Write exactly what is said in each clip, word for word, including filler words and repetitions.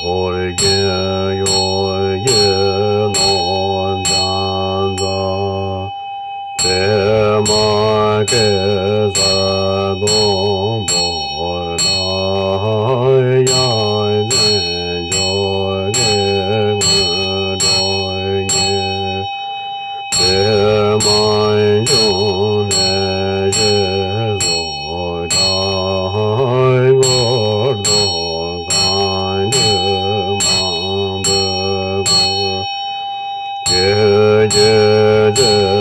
ཨོ་རྒྱན་ཡོ་གྱལ་ནོར་བཟང་ཛ། པདྨ་གེ་སར་སྡོང་པོ་ལ། ཡ་མཚན་མཆོག་གི་སྔོན་འགྲོ་ཉེ། པདྨ་འབྱུང་གནས་ཞེས་སུ་གྲགས། འཁོར་དུ་གང་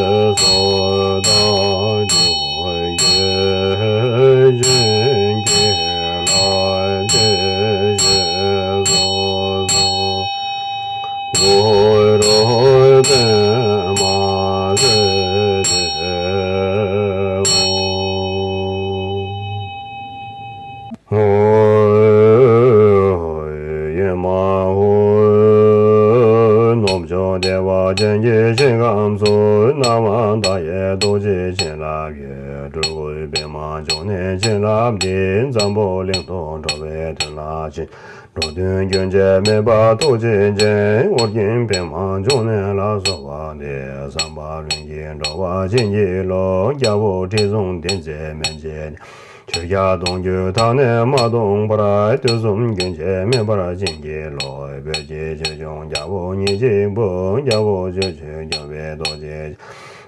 འདུས་མང་པོས་བསྐོར། ཡེ་ཤེས་ཀྱི་ཕྱོགས་མཐར་ཐུག་གི། བྱིན་གྱིས་བརླབ་ཅིང་གཤེགས་སུ་གསོལ། གུ་རུ་པདྨ་སིདྡྷི་ཧཱུྃ། ཨོཾ་ཨེ་མ་ཧོ། ནུབ་ཕྱོགས་བདེ་བ་ཅན་གྱི་ཞིང་ཁམས་སུ། སྣང་བ་མཐའ་ཡས་རྡོ་རྗེ་བྱིན་རླབས་ཀྱིས། སྤྲུལ་སྐུ་པདྨ་འབྱུང་གནས་བྱིན་རླབས་འདི། འཛམ་བུ་གླིང་དུ་འགྲོ་བའི་དོན་ལ་བྱིན། འགྲོ་དོན་རྒྱུན་ཆད་མེད་པར་ཐུགས་རྗེ་ཅན། ཨོ་རྒྱན་པདྨ་འབྱུང་གནས་ལ་གསོལ་བ་འདེབས། བསམ་པ་ལྷུན་གྱིས་འགྲུབ་པར་བྱིན་གྱིས་རློབས། རྒྱལ་པོ་ཁྲི་སྲོང་ལྡེ་བཙན་མན་ཆད་ནས། ཆོས་རྒྱལ་གདུང་བརྒྱུད་མཐའ་ནས་མ་སྟོངས་བར། དུས་གསུམ་རྒྱུན་ཆད་མེད་པར་བྱིན་གྱིས་རློབས། བོད་ཀྱི་ཆོས་སྐྱོང་རྒྱལ་པོ་ཉེར་གཅིག་པུ། རྒྱལ་པོ་ཇི་བཞིན་སྐྱོང་བའི་རྡོ་རྗེ།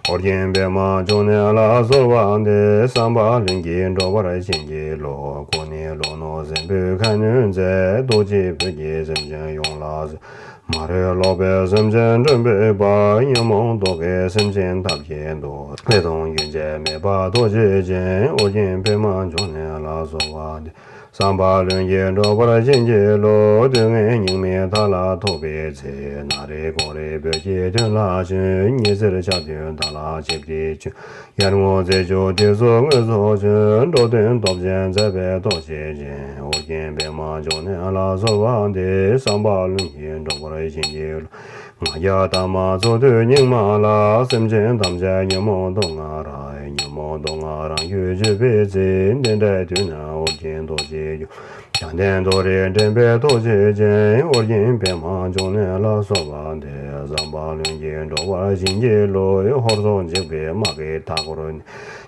ཨོ་རྒྱན་པདྨ་འབྱུང་གནས་ལ་གསོལ་བ་འདེབས། བསམ་པ་ལྷུན་གྱིས་འགྲུབ་པར་བྱིན་གྱིས་རློབས། སྐུ་ནི་ལྷོ་ནུབ་སྲིན་པོའི་ཁ་གནོན་མཛད། རྡོ་རྗེས་བོད་ཀྱི་སེམས་ཅན་ཡོངས་ལ་གསོལ། མ་རིག་ལོག་པའི་སེམས་ཅན་འདྲེན་པའི་དཔལ། ཉོན་མོངས་དུག་གི་སེམས་ཅན་ཐམས་ཅད་འདུལ། ལས་དང་རྒྱུན་ཆད་མེད་པ་ཐུགས་རྗེ་ཅན། ཨོ་རྒྱན་པདྨ་འབྱུང་གནས་ལ་གསོལ་བ་འདེབས། བསམ་པ་ལྷུན་གྱིས་འགྲུབ་པར་བྱིན་གྱིས་རློབས། དུས་ངན་སྙིགས་མའི་མཐའ་ལ་ཐུག་པའི་ཚེ། ནག་རིལ་གོང་རིལ་བོད་ཀྱི་དོན་ལ་བྱོན། ཉི་ཟེར་ཆར་ཐུན་དག་ལ་ཆིབས་ཏེ་བྱོན། ཡར་ངོ་ཚེས་བཅུ་དུས་སུ་དངོས་སུ་བྱོན། འགྲོ་དོན་སྟོབས་ཆེན་མཛད་པའི་ཐུགས་རྗེ་ཅན། ཨོ་རྒྱན་པདྨ་འབྱུང་གནས་ལ་གསོལ་བ་འདེབས། བསམ་པ་ལྷུན་གྱིས་འགྲུབ་པར་བྱིན་གྱིས་རློབས། ང་རྒྱལ་དང་མ་ཚུགས་དུས་སྙིགས་མ་ལ། སེམས་ཅན་ཐམས་ཅད་ཉོན་མོངས་དུག་ལྔ་རགས། ཉོན་མོངས་དུག་ལྔ་རང་རྒྱུད་འཇུག་པའི་ཚེ། འདི་འདྲའི་དུས་ན་ཨོ་རྒྱན་ཐུགས་རྗེ་ཡུལ། བྱང་ལྡན་རྡོ་རྗེ་འདྲེན་པའི་ཐུགས་རྗེ་ཅན། ཨོ་རྒྱན་པདྨ་འབྱུང་གནས་ལ་གསོལ་བ་འདེབས། བསམ་པ་ལྷུན་གྱིས་འགྲུབ་པར་བྱིན་གྱིས་རློབས། ཧོར་སོག་འཇིགས་པའི་དམག་གིས་མཐའ་བསྐོར་ནས།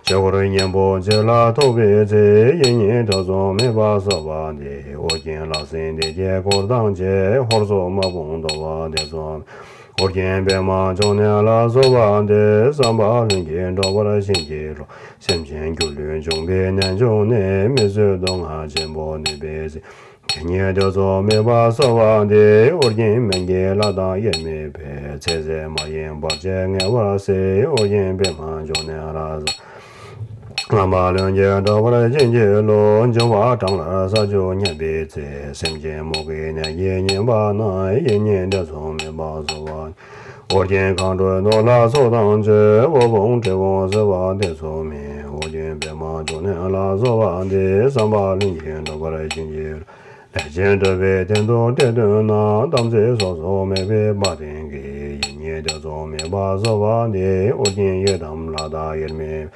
ཆོས་འཁོར་གཉན་པོ་འཇིག་ལ་ཐུག་པའི་ཚེ། ཡིད་གཉིས་ཐེ་ཚོམ་མེད་པར་གསོལ་བ་འདེབས། ཨོ་རྒྱན་ལྷ་སྲིན་སྡེ་བརྒྱད་འཁོར་དང་བཅས། ཧོར་སོག་དམག་དཔུང་བཟློག་པར་ཐེ་ཚོམ། ཨོ་རྒྱན་པདྨ་འབྱུང་གནས་ལ་གསོལ་བ་འདེབས། བསམ་པ་ལྷུན་གྱིས་འགྲུབ་པར་བྱིན་གྱིས་རློབས། སེམས་ཅན་སྒྱུ་ལུས་འཇོམས་པའི་རྣལ་འབྱོར་ནི། མི་བཟོད་དུག་ལྔ་ཆེན་པོ་གནོད་པའི་ཚེ། ཡིད་གཉིས་ཐེ་ཚོམ་མེད་པར་གསོལ་བ་འདེབས། ཨོ་རྒྱན་སྨན་གྱི་བླ་དང་དབྱེར་མེད་པའི། ཚེ་ཟད་མ་ཡིན་བར་ཆད་ངེས་པར་སེལ། ཨོ་རྒྱན་པདྨ་འབྱུང་གནས་ལ་གསོལ། བསམ་པ་ལྷུན་གྱིས་འགྲུབ་པར་བྱིན་གྱིས་རློབས། འབྱུང་བ་གྲང་ངར་ས་ཆུ་མཉམ་པའི་ཚེ། སེམས་ཅན་མུ་གེའི་ནད་ཀྱིས་ཉེན་པ་ན། ཡིད་གཉིས་ཐེ་ཚོམ་མེད་པར་གསོལ་བ། ཨོ་རྒྱན་གང་འགྲོ་ནོར་ལྷ་ཚོགས་དང་བཅས། དབུལ་ཕོངས་བཀྲེས་སྐོམ་སེལ་བར་ཐེ་ཚོམ་མེད། ཨོ་རྒྱན་པདྨ་འབྱུང་གནས་ལ་གསོལ་བ་འདེབས། བསམ་པ་ལྷུན་གྱིས་འགྲུབ་པར་བྱིན་གྱིས་རློབས། ལས་ཅན་འགྲོ་བའི་དོན་དུ་བསྐྲད་འདོད་ན། དམ་ཚིག་སོ་སོར་མེད་པའི་དཔའ་གདེང་གིས། ཡིད་གཉིས་ཐེ་ཚོམ་མེད་པར་གསོལ་བ་འདེབས། ཨོ་རྒྱན་ཡི་དམ་ལྷ་དང་དབྱེར་མེད།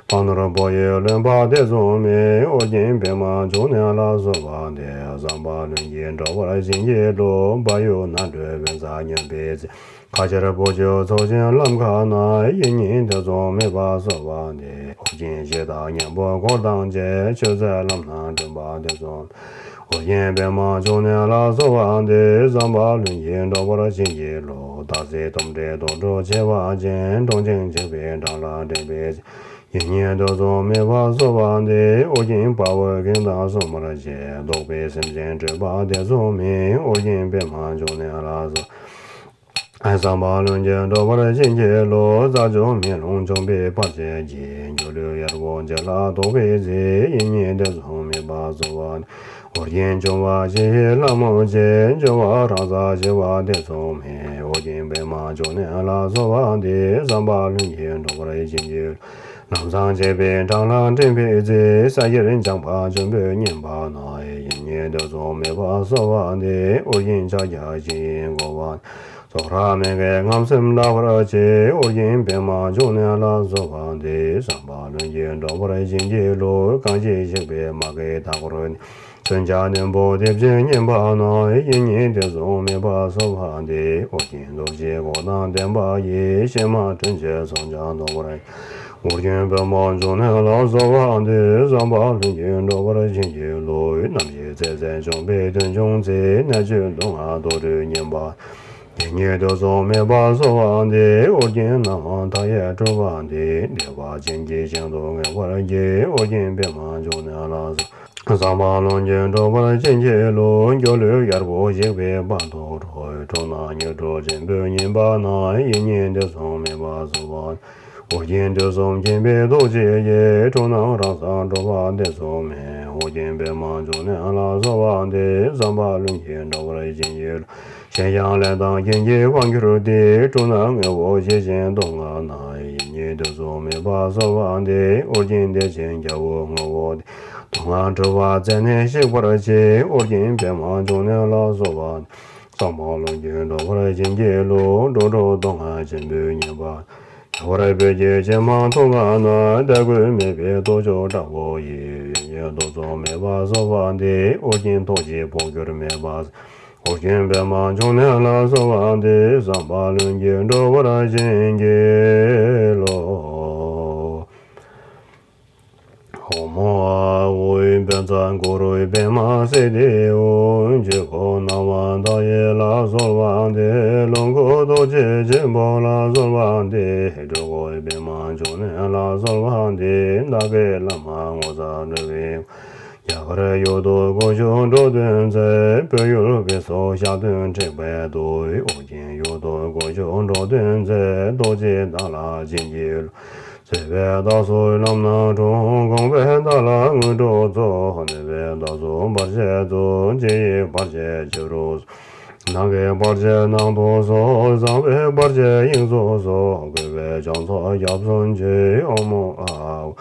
བ་ནོར་བུ་ཡི་ལོན་པར་ཐེ་ཚོམ་མེད། ཨོ་རྒྱན་པདྨ་འབྱུང་གནས་ལ་གསོལ་བ་འདེབས། བསམ་པ་ལྷུན་གྱིས་འགྲུབ་པར་བྱིན་གྱིས་རློབས། བལ་ཡུལ་ནགས་ཁྲོད་དབེན་ས་སྙོམས་པའི་ཚེ། ཁ་ཆར་བུ་ཆུ་ཚོགས་ཆེན་ལམ་ཁ་ན། ཡིད་གཉིས་ཐེ་ཚོམ་མེད་པར་གསོལ་བ་འདེབས། ཨོ་རྒྱན་གཞི་བདག་གཉན་པོ་འཁོར་དང་བཅས། ཆོས་མཛད་ལམ་སྣ་འདྲེན་པར་ཐེ་ཚོམ། ཨོ་རྒྱན་པདྨ་འབྱུང་གནས་ལ་གསོལ་བ་འདེབས། བསམ་པ་ལྷུན་གྱིས་འགྲུབ་པར་བྱིན་གྱིས་རློབས། སྟག་གཟིག་དོམ་དྲེད་དུག་སྦྲུལ་མཆེ་བ་ཅན། གྲོང་ཁྱེར་འཇིག་པའི་འཕྲང་ལ་འདྲེན་པའི་ཚེ། ཡིད་གཉིས་ཐེ་ཚོམ་མེད་པར་གསོལ་བ་འདེབས། ཨོ་རྒྱན་དཔའ་བོས་གངས་དང་སྲུང་མར་བཅས། བཟློག་པའི་སེམས་ཅན་སྒྲོལ་བར་ཐེ་ཚོམ་མེད། ཨོ་རྒྱན་པདྨ་འབྱུང་གནས་ལ་གསོལ། བསམ་པ་ལྷུན་གྱིས་འགྲུབ་པར་བྱིན་གྱིས་རློབས། རྩྭ་ཆུ་མེ་རླུང་འབྱུང་པོའི་བར་ཆད་ཀྱིས། སྒྱུ་ལུས་གཡར་པོ་འཇིག་ལ་ཐུག་པའི་ཚེ། ཡིད་གཉིས་ཐེ་ཚོམ་མེད་པར་གསོལ་བ། ཨོ་རྒྱན་འབྱུང་བ་བཞི་ཡི་ལྷ་མོ་ཆེ། འབྱུང་བ་རང་སར་ཞི་བར་ཐེ་ཚོམ་མེད། ཨོ་རྒྱན་པདྨ་འབྱུང་གནས་ལ་གསོལ་བ་འདེབས། བསམ་པ་ལྷུན་གྱིས་འགྲུབ་པར་བྱིན་གྱིས། ལམ་སྲང་འཇིག་པའི་འཕྲང་ལ་འདྲེན་པའི་ཚེ། ས་གཞིར་འགྱིང་བག་འཇོམས་པའི་བསྙེན་པ་ན། ཡིད་གཉིས་ཐེ་ཚོམ་མེད་པར་གསོལ་བ་འདེབས། ཨོ་རྒྱན་ཕྱག་རྒྱ་བཞི་ཡིས་བསྐོར་བ། ཚོགས་རབ་མི་འགལ་རྔམ་སེམས་བརླག་པར་བྱེད། ཨོ་རྒྱན་པདྨ་འབྱུང་གནས་ལ་གསོལ་བ་འདེབས། བསམ་པ་ལྷུན་གྱིས་འགྲུབ་པར་བྱིན་གྱིས་རློབས། གང་ཞིག་འཇིགས་པའི་དམག་གིས་མཐའ་བསྐོར་ནས། ཆུ་ མགོན་སྐྱབས་ནི་བོ་དེ་བཞིན་ཉན་པ་ན། ཡིད་གཉིས་དུས་གསུམ་མེད་པར་གསོལ་བ་འདེབས། ཨོ་རྒྱན་རྡོ་རྗེ་གོ་དང་ལྡན་པ་ཡིས། ཕྱི་མ་དྲིན་ཆེན་ཚོགས་ཀྱང་ཐོབ་པར། ཨོ་རྒྱན་པདྨ་འབྱུང་གནས་ལ་གསོལ་བ་འདེབས། བསམ་པ་ལྷུན་གྱིས་འགྲུབ་པར་བྱིན་གྱིས་རློབས། རྣམ་ཤེས་ཚེ་ཟད་བྱུང་བའི་དོན་བྱུང་ཚེ། གནད་གཅོད་སྡུག་བསྔལ་དུ་འཁྲུལ་ཉེན་པ། ཡིད་གཉིས་དུས་གསུམ་མེད་པར་གསོལ་བ་འདེབས། ཨོ་རྒྱན་སྣང་བ་མཐའ་ཡས་སྤྲུལ་པ་འདི། བདེ་བ་ཅན་གྱི་ཞིང་དུ་མངོན་པར་བསྐྱེད། ཨོ་རྒྱན་པདྨ་འབྱུང་གནས་ལ། བསམ་པ་ལྷུན་གྱིས་འགྲུབ་པར་བྱིན་གྱིས་རློབས། སྒྱུ་ལུས་གཡར་པོ་ཞིག་པའི་དཔལ་དུ་སྤྲུལ། འཁྲུལ་སྣང་དངོས་གྲུབ་ཆེན་པོས་མཉེས་པ་ན། ཡིད་གཉིས་དུས་གསུམ་མེད་པར་གསོལ་བ། ཨོ་རྒྱན་དུས་གསུམ་མཁྱེན་པའི་ཐུགས་རྗེ་ཡིས། འཁྲུལ་སྣང་རང་སར་གྲོལ་བ་སྡེ་གསུམ་མེད། ཨོ་རྒྱན་པདྨ་འབྱུང་གནས་ལ་གསོལ་བ་འདེབས། བསམ་པ་ལྷུན་གྱིས་འགྲུབ་པར་བྱིན་གྱིས་རློབས། གཞན་ཡང་ལས་དང་རྐྱེན་གྱིས་སྤང་གྱུར་ཏེ། འཁྲུལ་སྣང་དངོས་པོ་ཞི་ཞིང་སྡུག་བསྔལ་ན། ཡིད་གཉིས་དུས་གསུམ་མེད་པར་གསོལ་བ་འདེབས། ཨོ་རྒྱན་བདེ་ཆེན་རྒྱལ་པོ་ངོ་བོ་སྟེ། སྡུག་བསྔལ་འཁྲུལ་པ་རྩད་ནས་ཞིག་པར་བྱེད། ཨོ་རྒྱན་པདྨ་འབྱུང་གནས་ལ་གསོལ་བ། བསམ་པ་ལྷུན་གྱིས་འགྲུབ་པར་བྱིན་གྱིས་རློབས། འགྲོ་དྲུག་སྡུག་བསྔལ་ཆེན་པོས་མཉེས་པ། ཁྱབ་པར་བོད་ཀྱི་བྱེ་མ་ཐུར་ཀ་ན། དད་གུས་མོས་པའི་ཐུགས་མཆོག་དྲག་པོ་ཡིས། ཡིད་གཉིས་དུས་གསུམ་མེད་པར་གསོལ་བ་འདེབས། ཨོ་རྒྱན་ཐུགས་རྗེས་འཕོ་འགྱུར་མེད་པ། ཨོ་རྒྱན་པདྨ་འབྱུང་གནས་ལ་གསོལ་བ་འདེབས། བསམ་པ་ལྷུན་གྱིས་འགྲུབ་པར་བྱིན་གྱིས་རློབས། ཨོཾ་ཨཱཿཧཱུྃ། བཛྲ་གུ་རུ་པདྨ་སིདྡྷི་ཧཱུྃ། ཆོས་སྐུ་སྣང་བ་མཐའ་ཡས་ལ་གསོལ་བ་འདེབས། ལོངས་སྐུ་ཐུགས་རྗེ་ཆེན་པོ་ལ་གསོལ་བ་འདེབས། སྤྲུལ་སྐུ་པདྨ་འབྱུང་གནས་ལ་གསོལ་བ་འདེབས། ནམ་མཁའི་བླ་མ་ངོ་མཚར་སྤྲུལ་པའི། རྒྱ་གར་ཡུལ་དུ་སྐུ་གཞོགས་འགྲོ་དོན་མཛད། བོད་ཡུལ་བོད་སོག་ཞག་བདུན་དྲེགས་པའི་དུས། ཨོ་རྒྱན་ཡུལ་དུ་སྐུ་གཞོགས་འགྲོ་དོན་མཛད། ཐུགས་རྗེས་བདག་ལ་བྱིན་གྱིས་རློབས། བརྩེ་བས་བདག་སོགས་ལམ་སྣ་དྲོངས། དགོངས་པས་བདག་ལ་དངོས་གྲུབ་སྩོལ། ནུས་པས་བདག་སོགས་བར་ཆད་སོལ། ཕྱི་ཡི་བར་ཆད་ཕྱི་རུ་སོལ། ནང་གི་བར་ཆད་ནང་དུ་སོལ། གསང་བའི་བར་ཆད་དབྱིངས་སུ་སོལ། གུས་པས་ཕྱག་འཚལ་སྐྱབས་སུ་མཆི། ཨོཾ་ཨཱཿཧཱུྃ།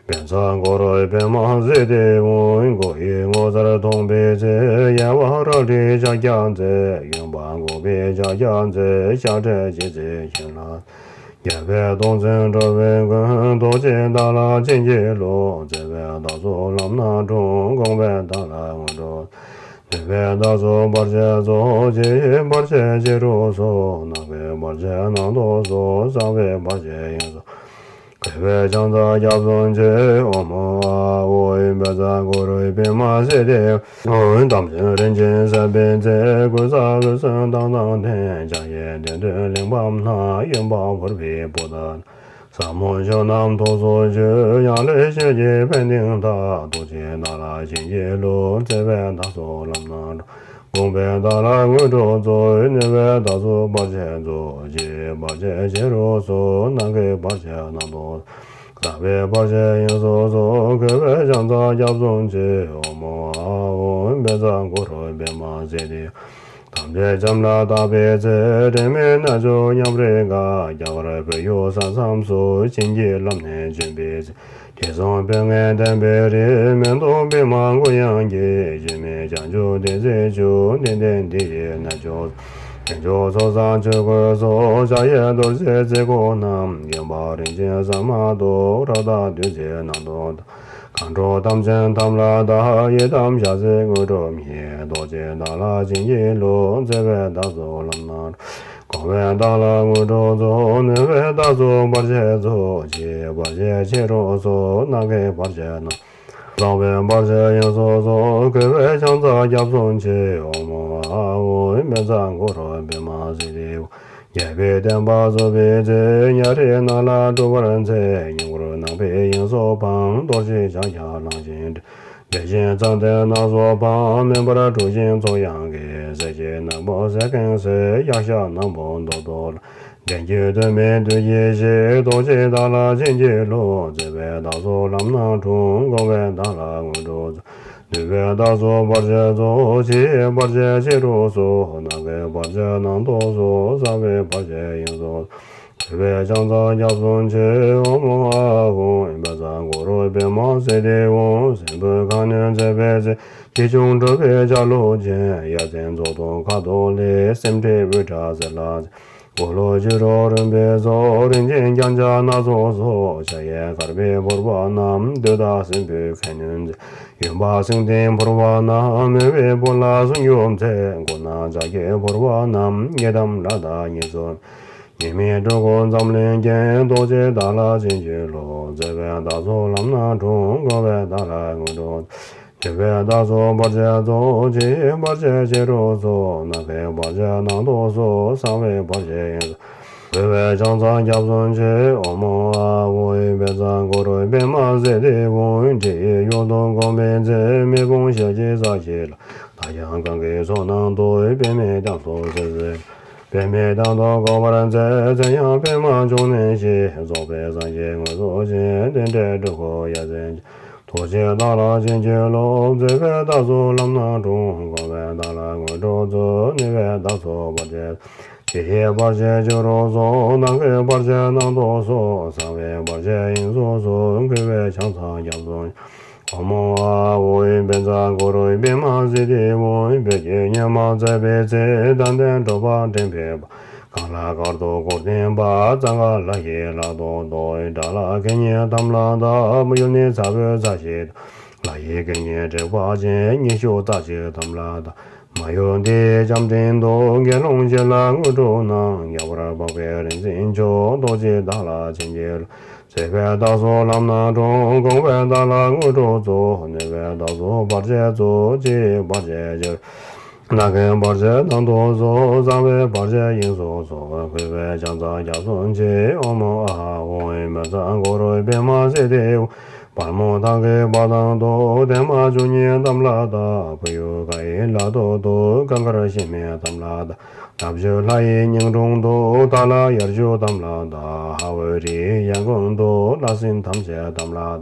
བཛྲ་གུ་རུ་པདྨ་སིདྡྷི་ཧཱུྃ། སྐུ་ཡི་ངོ་མཚར་མཐོང་བའི་ཚེ། གཡས་པ་རལ་གྲིའི་ཕྱག་རྒྱ་མཛད། གཡོན་པ་འགུགས་པའི་ཕྱག་རྒྱ་མཛད། ཕྱག་འབྲས་ཅི་མཛད་བྱིན་རླབས། རྒྱལ་བའི་གདུང་འཛིན་འགྲོ་བའི་མགོན། ཐུགས་རྗེས་བདག་ལ་བྱིན་གྱིས་རློབས། བརྩེ་བས་བདག་སོགས་ལམ་སྣ་དྲོངས། དགོངས་པས་བདག་ལ་དངོས་གྲུབ། ནུས་པས་བདག་སོགས་བར་ཆད་སོལ། ཕྱི་ཡི་བར་ཆད་ཕྱི་རུ་སོལ། ནང་གི་བར་ཆད་ནང་དུ་སོལ། གསང་བའི་བར་ཆད་དབྱིངས་སུ། གུས་པས་ཕྱག་འཚལ་སྐྱབས་སུ་མཆི། ཨོཾ་ཨཱཿཧཱུྃ། བཛྲ་གུ་རུ་པདྨ་སིདྡྷི་ཧཱུྃ། དམ་ཅན་རིན་ཆེན་ཟེར་བའི་ཚེ། གོས་གསར་འོད་ཟེར་མདངས་དང་ལྡན། ཕྱག་གཡས་བདུད་འདུལ་གླེགས་བམ་བསྣམས། གཡོན་པ་ཕུར་པའི་པུ་ཏ། ཟབ་མོ་ཆོས་རྣམས་ཐུགས་སུ་ཆུད། ཡང་ལེ་ཤོད་ཀྱི་པཎྜི་ཏ། ཐུགས་རྗེས་བདག་ལ་བྱིན་གྱིས་རློབས། བརྩེ་བས་བདག་སོགས་ལམ་སྣ་དྲོངས། དགོངས་པས་བདག་ལ་དངོས་གྲུབ་སྩོལ། ནུས་པས་བདག་སོགས་བར་ཆད་སོལ། ཕྱི་ཡི་བར་ཆད་ཕྱི་རུ་སོལ། ནང་གི་བར་ཆད་ནང་དུ། གསང་བའི་བར་ཆད་དབྱིངས་སུ་སོལ། གུས་པས་ཕྱག་འཚལ་སྐྱབས་སུ་མཆི། ཨོཾ་ཨཱཿཧཱུྃ། བཛྲ་གུ་རུ་པདྨ་སིདྡྷི། ཐམས་ཅད་འཆམ་ལ་བརྟག་པའི་ཚེ། དྲི་མེད་རྣལ་འབྱོར་མཉམ་རེ་དགའ། རྒྱ་གར་བོད་ཡུལ་ས་མཚམས་སུ། བྱིན་གྱིས་བརླབས་ནས་བྱོན་པའི་ཚེ། དྲི་བསུང་སྤོས་ངད་ལྡན་པའི་རི། མེ་ཏོག་པདྨ་དགུ་ཡངས་ཀྱི། ཆུ་མིག་བྱང་ཆུབ་བདེ་གཤེགས་མཆོག། བདེན་བདེན་འདི་ཡི་རྣལ་འབྱོར། རྒྱན་མཆོག་ཚོགས་བསགས་ཆོས་གོས་སོགས། ཕྱག་གཡས་རྡོ་རྗེ་རྩེ་དགུ་བསྣམས། གཡོན་པ་རིན་ཆེན་ཟ་མ་ཏོག། རཀྟ་བདུད་རྩི་ནང་དུ་དག། མཁའ་འགྲོ་དམ་ཅན་ཐམས་ལ་བདག། ཡི་དམ་ཞལ་གཟིགས་དངོས་གྲུབ་བརྙེས། ཐུགས་རྗེས་བདག་ལ་བྱིན་གྱིས་རློབས། བརྩེ་བས་བདག་སོགས་ལམ་སྣ་དྲོངས། དགོངས་པས་བདག་ལ་དངོས་གྲུབ་སྩོལ། ནུས་པས་བདག་སོགས་བར་ཆད་སོལ། ཕྱི་ཡི་བར་ཆད་ཕྱི་རུ་སོལ། ནང་གི་བར་ཆད་ནང་། གསང་བའི་བར་ཆད་དབྱིངས་སུ་སོལ། གུས་པས་ཕྱག་འཚལ་སྐྱབས་སུ་མཆི། ཨོཾ་ཨཱཿཧཱུྃ། བཛྲ་གུ་རུ་པདྨ་སིདྡྷི་ཧཱུྃ། རྒྱལ་པོའི་བསྟན་པ་རྫོགས་པའི་ཚེ། ཉ་རིགས་རྣམས་ལ་སྤྲུལ་པར་མཛད། མྱུ་གུ་ནག་པོའི་དབྱིངས་སུ་འཕངས། གཏོར་བཅས་ཕྱག་རྒྱ་བླངས་ཤིང་བསྒྲིལ། བདེ་ཆེན་ཙནྡན་རྣམས་སུ་འཕངས། མེ་འབར་འཁྲུགས་ཤིང་ཚོགས་ཡང་གི། གསེར་གྱི་ནག་པོ་སེར་ཁེངས་སེ། གཡག་ཞྭ་ནག་པོ་མདོག་ཏུ་ལ། འདྲེན་བྱེད་གདོད་མའི་བདུད་ཀྱི་གཤེད། ཐུགས་རྗེས་བདག་ལ་བྱིན་གྱིས་རློབས། བརྩེ་བས་བདག་སོགས་ལམ་སྣ་དྲོངས། དགོངས་པས་བདག་ལ་དངོས་གྲུབ། ནུས་པས་བདག་སོགས་བར་ཆད་སོལ། ཕྱི་ཡི་བར་ཆད་ཕྱི་རུ་སོལ། ནང་གི་བར་ཆད་ནང་དུ་སོལ། གསང་བའི་བར་ཆད་དབྱིངས་སུ། གུས་པས་ཕྱག་འཚལ་སྐྱབས་སུ་མཆི། ཨོཾ་ཨཱཿཧཱུྃ། བཛྲ་གུ་རུ་པདྨ་སིདྡྷི་ཧཱུྃ། སྲིན་པོའི་ཁ་གནོན་མཛད་པའི་ཚེ། ཁྱེའུ་ཆུང་གྲུབ་པའི་ཆ་ལུགས་ཅན། ཡ་མཚན་མཛོ་དུང་ཁ་དོག་ལེགས། སེམས་ཁྲལ་དབུ་སྐྲ་སེར་ལ། འཁོར་ལོ་བཅུ་དྲུག་རིམ་པས་སོ། རིན་ཆེན་རྒྱན་ཆ་སྣ་ཚོགས་སོ། ཕྱག་གཡས་དཀར་པོས་ཕུར་པ་བསྣམས། བདུད་དང་སྲིན་པོའི་ཁ་གནོན་མཛད། གཡོན་པ་སེང་ལྡེང་ཕུར་པ་བསྣམས། མོས་པའི་བུ་ལ་སྲུང་སྐྱོབ་མཛད། མགོ་ན་ལྕགས་ཀྱུའི་ཕུར་པ་བསྣམས། ཡི་དམ་ལྷ་དང་གཉིས་སུ། ཉི་མའི་སྤྲུལ་སྐུ་འཛམ་གླིང་རྒྱན། རྡོ་རྗེ་དག་ལ་བྱིན་གྱིས་རློབས། བརྩེ་བས་བདག་སོགས་ལམ་སྣ་དྲོངས། མགོན་པོས་བདག་ལ་དངོས་གྲུབ། ནུས་པས་བདག་སོགས་བར་ཆད་རྫོགས། ཕྱི་ཡི་བར་ཆད་ཕྱི་རུ་རྫོགས། ནམ་མཁའི་བར་ཆད་ནང་དུ་རྫོགས། གསང་བའི་བར་ཆད་ཡིན། འགྲོ་བའི་ཕྱག་འཚལ་སྐྱབས་སུ་མཆི། ཨོཾ་ཨཱཿཧཱུྃ་བཛྲ་གུ་རུ་པདྨ་སིདྡྷི་ཧཱུྃ། འདྲེ་ཡི་གཡུལ་དུ་འགོམ་པའི་ཚེ། མེ་དཔུང་ཞལ་གྱི་ས་གཞི་ལ། བདག་ཀྱང་གང་གི་ཚོགས་རྣམས་སྟོབས། པདྨའི་གདན་དུ་སིལ་བྱེད། པདྨའི་གདན་དུ་འགོད་པར་མཛད། དེ་ཡང་པདྨ་འབྱུང་གནས་ཞེས། རྫོགས་པའི་སངས་རྒྱས་དངོས་སུ་བྱོན། རྟེན་འབྲེལ་སྤྲུལ་སྐུ་ཡ་མཚན་ཅན། རྡོ་རྗེ་བདག་ལ་བྱིན་གྱིས་རློབས། བརྩེ་བས་བདག་སོགས་ལམ་སྣ་དྲོངས། མགོན་པོས་བདག་ལ་དངོས་གྲུབ་སྩོལ། ནུས་པས་བདག་སོགས་བར་ཆད། ཕྱི་ཡི་བར་ཆད་ཕྱི་རུ་རྫོགས། ནམ་མཁའི་བར་ཆད་ནང་དུ་རྫོགས། གསང་བའི་བར་ཆད་དབྱིངས་སུ་རྫོགས། མགོན་པོས་ཕྱག་འཚལ་སྐྱབས་སུ། ཨོཾ་ཨཱཿཧཱུྃ་བཛྲ་གུ་རུ་པདྨ་སིདྡྷི་ཧཱུྃ། བོད་ཀྱི་ཉི་མ་མཛད་པའི་ཚེ། དད་ལྡན་གྲུབ་པ་འདྲེན་པའི་དཔལ། གང་ལ་གར་ཐུག་དགུར་བསྟན་པ། གཙང་ཁ་ལ་ཡི་ལ་དོ་དོ། དགྲ་ལྷ་དགེ་བསྙེན་དམ་ལ་བཏགས། ཡུལ་ནི་ཚ་བོའི་ཚ་ཞིང་དང་། ལ་ཡི་དགེ་བསྙེན་དྲེགས་པ་ཅན། ཉི་ཤུ་རྩ་གཅིག་དམ་ལ་བཏགས། མ་ཡུལ་འདི་ཡི་ལྕམ་དྲལ་དུ། དགེ་སློང་བཞི་ལ་དངོས་གྲུབ་གནང་། ཡང་བར་འཕགས་པའི་རིག་འཛིན་མཆོག་རྡོ་རྗེ་བདག་ལ་བྱིན་གྱིས་རློབས། བརྩེ་བས་བདག་སོགས་ལམ་སྣ་དྲོངས། མགོན་པོས་བདག་ལ་དངོས་གྲུབ་སྩོལ། ནུས་པས་བདག་སོགས་བར་ཆད་རྫོགས། ཕྱི་ཡི་བར་ཆད་ཕྱི་རུ། ནམ་མཁའི་བར་ཆད་ནང་དུ་རྫོགས། གསང་བའི་བར་ཆད་དབྱིངས་སུ་རྫོགས། མགོན་པོས་ཕྱག་འཚལ་སྐྱབས་སུ་མཆི། ཨོཾ་ཨཱཿཧཱུྃ་བཛྲ་གུ་རུ་པདྨ་སིདྡྷི་ཧཱུྃ། བར་མོ་དག་གི་བ་དང་དུ། བདེ་མ་བཅུ་གཉིས་དམ་ལ་བཏགས། བོད་ཡུལ་ག་ཡི་ལ་དོ་དོ། གངས་དཀར་ཤིང་མིག་དམ་ལ་བཏགས། ལྷ་བཞི་ལྷ་ཡི་སྙིང་དྲུང་དུ། དག་ལ་དབྱར་ཆུ་དམ་ལ་བཏགས། ཧ་འོད་རིའི་གཡས་ཁུང་དུ། ལྷ་སྲིན་ཐམས་ཅད་དམ་ལ་བཏགས།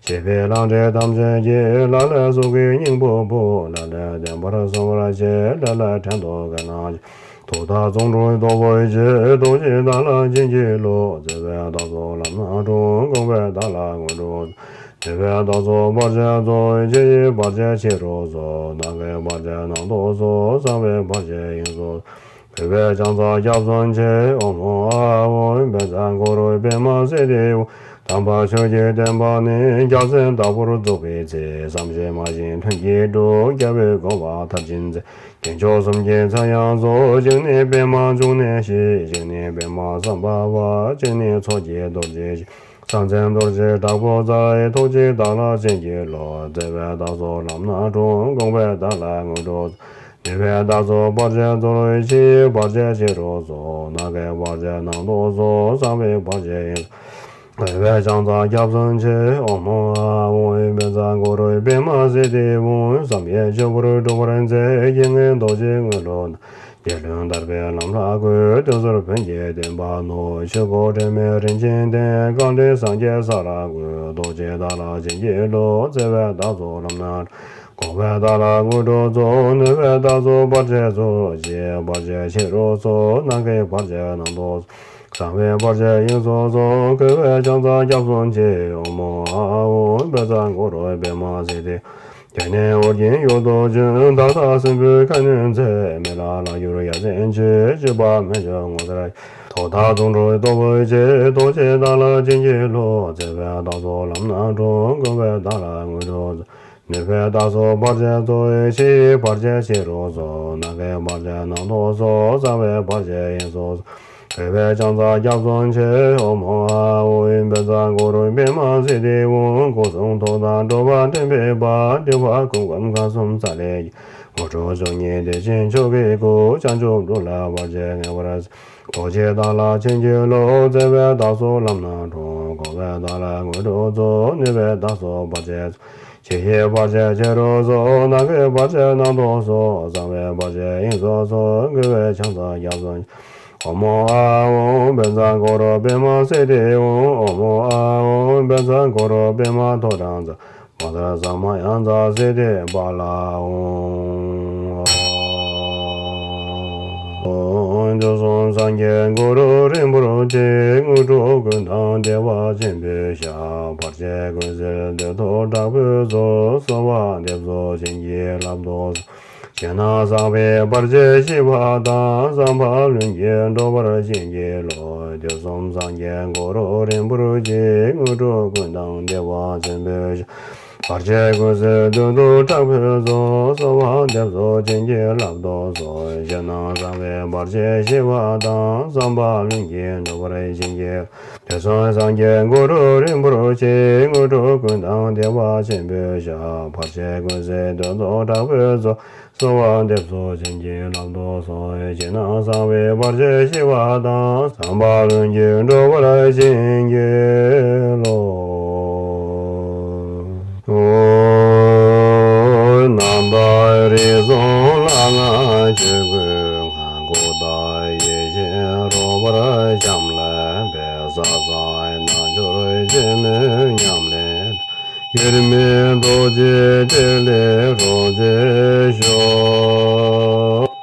ཞེས་པའི་ལྷ་འདྲེ་ཐམས་ཅད་ཀྱིས། ལ་ལས་སྲོག་གི་སྙིང་པོ་ཕོག། ལ་ལས་བདེན་པར་གསོ་བར་བྱེད། ལ་ལས་བྲན་དུ་ག་ནང་བྱེད། ཐུགས་དང་ཚོགས་དྲུག་སྟོབས་ཀྱིས། རྡོ་རྗེ་བདག་ལ་བྱིན་གྱིས་རློབས། བརྩེ་བས་བདག་སོགས་ལམ་སྣ་དྲོངས། མགོན་པོས་བདག་ལ་དངོས་གྲུབ། ནུས་པས་བདག་སོགས་བར་ཆད་རྫོགས། ཕྱི་ཡི་བར་ཆད་ཕྱི་རུ་རྫོགས། ནམ་མཁའི་བར་ཆད་ནང་དུ་རྫོགས། གསང་བའི་བར་ཆད་དབྱིངས་སུ། མགོན་པོས་ཕྱག་འཚལ་སྐྱབས་སུ་མཆི། ཨོཾ་ཨཱཿཧཱུྃ་བཛྲ་གུ་རུ་པདྨ་སིདྡྷི་ཧཱུྃ། དམ་པ་ཆོས་ཀྱི་བསྟན་པ་ནི། རྒྱལ་མཚན་ལྟ་བུར་རྫོགས་པའི་ཚེ། བསམ་གྱིས་མ་ཟིན་ལྷུན་གྱིས་གྲུབ། རྒྱལ་པོའི་དགོངས་པ་མཐར་ཕྱིན་མཛད། རྒྱལ་མཆོག་གསུམ་གྱི་མཚན་ཡང་རྫོགས། གཅིག་ནི་པདྨ་འབྱུང་གནས་ཞེས། གཅིག་ནི་པདྨ་སམྦྷ་ཝ། གཅིག་ནི་མཚོ་སྐྱེས་རྡོ་རྗེ་ཞེས། གསང་མཚན་རྡོ་རྗེ་དྲག་པོ་རྩལ། ཐུགས་རྗེས་བདག་ལ་བྱིན་གྱིས་རློབས། བརྩེ་བས་བདག་སོགས་ལམ་སྣ་དྲོངས། མགོན་པོས་བདག་ལ་དངོས་གྲུབ། ནུས་པས་བདག་སོགས་བར་ཆད་རྫོགས། ཕྱི་ཡི་བར་ཆད་ཕྱི་རུ་རྫོགས། ནམ་མཁའི་བར་ཆད་ནང་དུ་རྫོགས། གསང་བའི་བར་ཆད་དབྱིངས་སུ། མགོན་པོས་ཕྱག་འཚལ་སྐྱབས་སུ་མཆི། ཨོཾ་ཨཱཿཧཱུྃ་བཛྲ་གུ་རུ་པདྨ་སིདྡྷི་ཧཱུྃ། བསམ་ཡས་མཆོད་པར་སྒྲུབ་པར་མཛད། ཡིད་བརྟན་རྡོ་རྗེའི་དངོས་གྲུབ་བསྣམས། རྒྱལ་བློན་དར་བའི་ལམ་ལ་བཀོད། སྟོན་ཟུར་བོན་གྱི་བསྟན་པ་རྣོ། ཆོས་སྐུ་དྲི་མེད་རིན་ཆེན་ལྡན། བཀའ་དྲིན་སངས་རྒྱས་ས་ལ་བཀོད། རྡོ་རྗེ་བདག་ལ་བྱིན་གྱིས་རློབས། བརྩེ་བས་བདག་སོགས་ལམ་སྣ། མགོན་པོས་བདག་ལ་དངོས་གྲུབ་སྩོལ། ནུས་པས་བདག་སོགས་བར་ཆད་རྫོགས། ཕྱི་ཡི་བར་ཆད་ཕྱི་རུ་རྫོགས། ནམ་མཁའི་བར་ཆད་ནང་དུ། གསང་བའི་བར་ཆད་དབྱིངས་སུ་རྫོགས། མགོན་པོས་ཕྱག་འཚལ་སྐྱབས་སུ་མཆི། ཨོཾ་ཨཱཿཧཱུྃ་བཛྲ་གུ་རུ་པདྨ་སིདྡྷི། དེ་ནས་ཨོ་རྒྱན་ཡུལ་དུ་བྱོན། བདག་དང་སྲིན་པོའི་ཁ་གནོན་མཛད། མི་ལ་ལ་གྱུར་ཡ་མཚན་ཆེ། སྤྱོད་པ་མི་འབྱུང་ངོ་མཚར། ཐུགས་དང་ཚོགས་དྲུག་སྟོབས་ཀྱིས། རྡོ་རྗེ་བདག་ལ་བྱིན་གྱིས་རློབས། བརྩེ་བས་བདག་སོགས་ལམ་སྣ་དྲོངས། མགོན་པོས་བདག་ལ་དངོས་གྲུབ། ནུས་པས་བདག་སོགས་བར་ཆད་རྫོགས། ཕྱི་ཡི་བར་ཆད་ཕྱི་རུ་རྫོགས། ནམ་མཁའི་བར་ཆད་ནང་དུ་རྫོགས། གསང་བའི་བར་ཆད་དབྱིངས་སུ་རྫོགས། མགོན་པོས་ཕྱག་འཚལ་སྐྱབས་སུ་མཆི། ཨོཾ་ཨཱཿཧཱུྃ་བཛྲ་གུ་རུ་པདྨ་སིདྡྷི་ཧཱུྃ། སྐུ་གསུང་ཐུགས་དང་སྒྲུབ་པ་འདྲེན་པའི་དཔལ། འདུས་པ་ཀུན་སྒོམ་ཁམས་གསུམ་རྩ་ལས་རྒྱལ། དངོས་གྲུབ་བཅུ་གཉིས་བདེ་ཆེན་མཆོག་གི་སྐུ། བྱང་ཆུབ་འགྲོ་ལ་བར་ཆད་ངེས་པར་སེལ། རྡོ་རྗེ་བདག་ལ་བྱིན་གྱིས་རློབས། བརྩེ་བས་བདག་སོགས་ལམ་སྣ་དྲོངས། མགོན་པོས་བདག་ལ་དངོས་གྲུབ་སྩོལ། ནུས་པས་བདག་སོགས་བར་ཆད་རྫོགས། ཕྱི་ཡི་བར་ཆད་ཕྱི་རུ་རྫོགས། ནམ་མཁའི་བར་ཆད་ནང་དུ་རྫོགས། གསང་བའི་བར་ཆད་དབྱིངས་སུ་རྫོགས། མགོན་པོས་ཕྱག་འཚལ་སྐྱབས་སུ་མཆི། ཨོཾ་ཨཱཿཧཱུྃ་བཛྲ་གུ་རུ་པདྨ་སིདྡྷི་ཧཱུྃ། ཨོཾ་ཨཱཿཧཱུྃ་བཛྲ་གུ་རུ་པདྨ་ཐོ་རངས་མཛད། མ་ཛཿ་ས་མ་ཡ་ཛཿ་སིདྡྷི་ཕ་ལ་ཧཱུྃ། དུས་གསུམ་སངས་རྒྱས་གུ་རུ་རིན་པོ་ཆེ། དངོས་གྲུབ་ཀུན་བདག་བདེ་བ་ཆེན་པོའི་ཞབས། བར་ཆད་ཀུན་སེལ་བདུད་སྟོབས་དྲག་པོའི་ཚོགས། གསོལ་བ་འདེབས་སོ་བྱིན་གྱིས་བརླབ་ཏུ་གསོལ། ཕྱི་ནང་གསང་བའི་བར་ཆད་ཞི་བ་དང་། བསམ་པ་ལྷུན་གྱིས་འགྲུབ་པར་བྱིན་གྱིས་རློབས། དུས་གསུམ་སངས་རྒྱས་གུ་རུ་རིན་པོ་ཆེ། དངོས་གྲུབ་ཀུན་བདག་བདེ་བ་ཆེན་པོའི་ཞབས། བར་ཆད་ཀུན་སེལ་དོན་དུ་དྲག་པོའི་ཚོགས། གསོལ་བ་འདེབས་སོ་བྱིན་གྱིས་བརླབ་ཏུ་གསོལ། ཕྱི་ནང་གསང་བའི་བར་ཆད་ཞི་བ་དང་། བསམ་པ་ལྷུན་གྱིས་འགྲུབ་པར་བྱིན་གྱིས། དུས་གསུམ་སངས་རྒྱས་གུ་རུ་རིན་པོ་ཆེ། དངོས་གྲུབ་ཀུན་བདག་བདེ་བ་ཆེན་པོའི་ཞབས། བར་ཆད་ཀུན་སེལ་དོན་དུ་དྲག་པོའི་ཚོགས། གསོལ་བ་འདེབས་སོ་བྱིན་གྱིས་བརླབ་ཏུ་གསོལ། ཕྱི་ནང་གསང་བའི་བར་ཆད་ཞི་བ་དང་། བསམ་པ་ལྷུན་གྱིས་འགྲུབ་པར་བྱིན་གྱིས་རློབས། རྣམ་དག་རིགས་གསུམ་ལྷ་སྔགས་ཆོས་སྐུའི་མངའ། སྐུ་དང་ཡེ་ཤེས་རོལ་པར་འཆམ་ལ་འབད། ས་བཟང་རྣལ་འབྱོར་ཆེན་མོའི་ཉམས་ལེན། དབྱེར་མེད་རྡོ་རྗེ་ཐིག་ལེ་རྡོ་རྗེར་ཤོག།